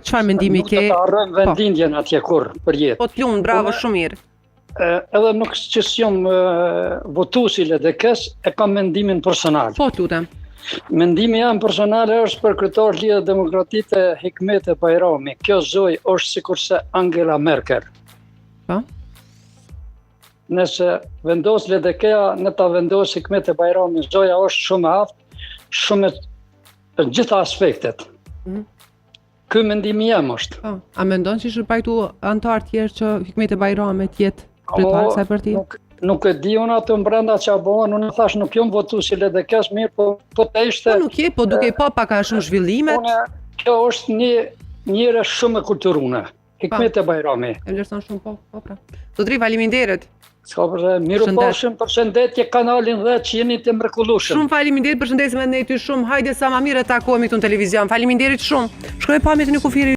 Çfarë mendimi Nuk ke? do ta harrojmë Po. vendlindjen atje kurrë për jetë. Po të lumë, bravo, Unë- shumë mirë. E, Edhe nuk që s'jam e, votues i LDK-s, e kam mendimin personal. Po të lutem. Mendimi jam personal është për kryetar Lidhjes Demokratike Hikmete Bajrami. Kjo zonjë është sikurse Angela Merkel. Po. Nëse vendos LDK-ja, në ta vendos Hikmete Bajrami, zoja është shumë e aftë, shumë e për gjitha aspektet. Mhm. Ky mendimi jam është. Po. A mendon që ishin pajtu anëtar tjerë që Hikmete Bajrami të jetë kryetar O, kësaj partie? Nuk, nuk e di unë atë brenda që bëhen, unë thash nuk jam votues i LDK-s, mirë, po po të ishte Po nuk je, po duke i pa pak a shumë zhvillimet, unë kjo është një njëre shumë e kulturune. Hikmete Bajrami. e vlerëson shumë po, po pra. Zotri, faleminderit. S'ka për se miru Shëndet. pashim, përshëndetje kanalin dhe që jeni të mrekullueshëm. Shumë faleminderit, përshëndesim edhe ne ty shumë. Hajde sa më mirë të takohemi këtu në televizion. Faleminderit shumë. Shkoj pamjet në kufiri.